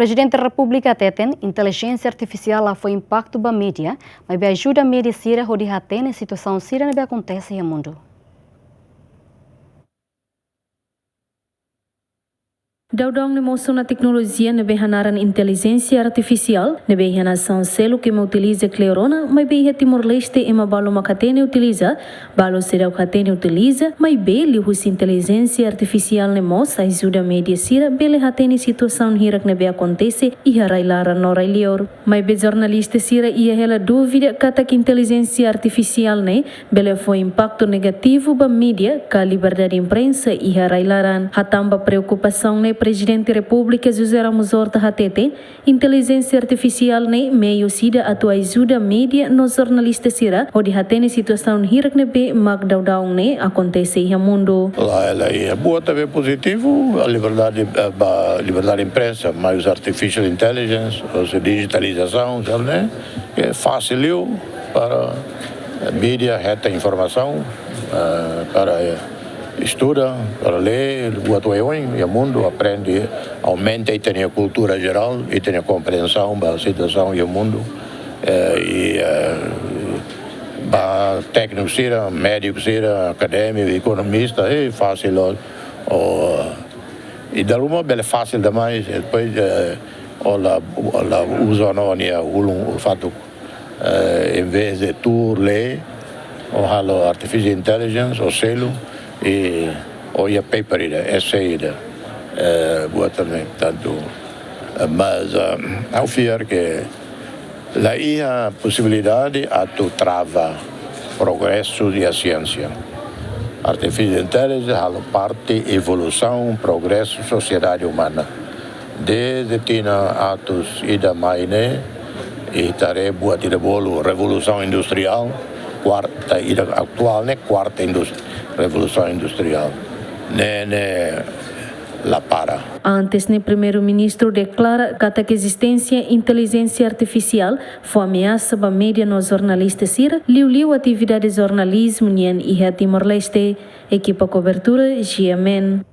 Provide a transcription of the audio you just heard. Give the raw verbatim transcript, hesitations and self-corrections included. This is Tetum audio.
Prezidente Repúblika hateten, intelijénsia artifisiál la fó impaktu ba média, maibé ajuda média sira hodi hatene situasaun sira ne'ebé akontese iha mundu. Daudaun ne'e mosu ona teknolojia ne'ebé hanaran intelijénsia artifisiál, ne'ebé iha nasaun seluk ema utiliza kleur ona, maibé iha Timor-Leste ema balu mak hatene utiliza, balu seidauk hatene utiliza, maibé liuhusi intelijénsia artifisiál ne'e mós ajuda média sira bele hatene situasaun hirak ne'ebé akontese iha rai-laran no rai-liur. Maibé jornalista sira iha hela dúvida katak intelijénsia artifisiál ne'e bele fó impaktu negativu ba média ka liberdade imprensa iha rai-laran. Hatán ba preokupasaun ne'e, Prezidente Repúblika José Ramos Horta hateten, intelijénsia artifisiál ne'e meius ida atu ajuda média no jornalista sira hodi hatene situasaun hirak ne'ebé mak daudaun ne'e akontese iha mundu. La, la iha buat ne'ebé pozitivu, a liberdade, eh, ba liberdade imprensa, mais artificial intelligence, ou seja, dijitalizasaun, sabe, ne'e? É fácil para, eh, média hetan informasaun, eh, para, eh, estuda, para lee buat oioin iha mundu, aprende, aumenta ita-nia kultura jerál, ita-nia komprensaun ba situasaun iha mundu. Eh, i, eh, ba tékniku sira, médiku sira, akadémiku, ekonomista, é fácil, ó, ó, i dala ruma bele fásil demais, e depois, eh, ó la, ó la uza ona ó-nia ulun, o fato, eh, em vez de tuur lee, ó halo artificial intelligence, ó selu, i ó iha paper ida, essay ida, eh, buat ne'e, tantu, eh, mas, ah, ha'u fiar ke la iha posibilidade atu trava progresu iha siénsia. Artificial intelligence halo parte evolusaun, progresu sosiedade umana. Dezde tinan atus ida mai ne'e, ita haree buat ida bolu revolusaun industriál, kuarta ida atuál ne'e, kuarta indus-, revolusaun industriál. Ne'e, ne'e la para. Antes ne'e, Primeiru-Ministru deklara katak ezisténsia intelijénsia artifisiál fó ameasa ba média no jornalista sira, liuliu atividade jornalizmu nian iha Timor-Leste. Ekipa kobertura, G M N.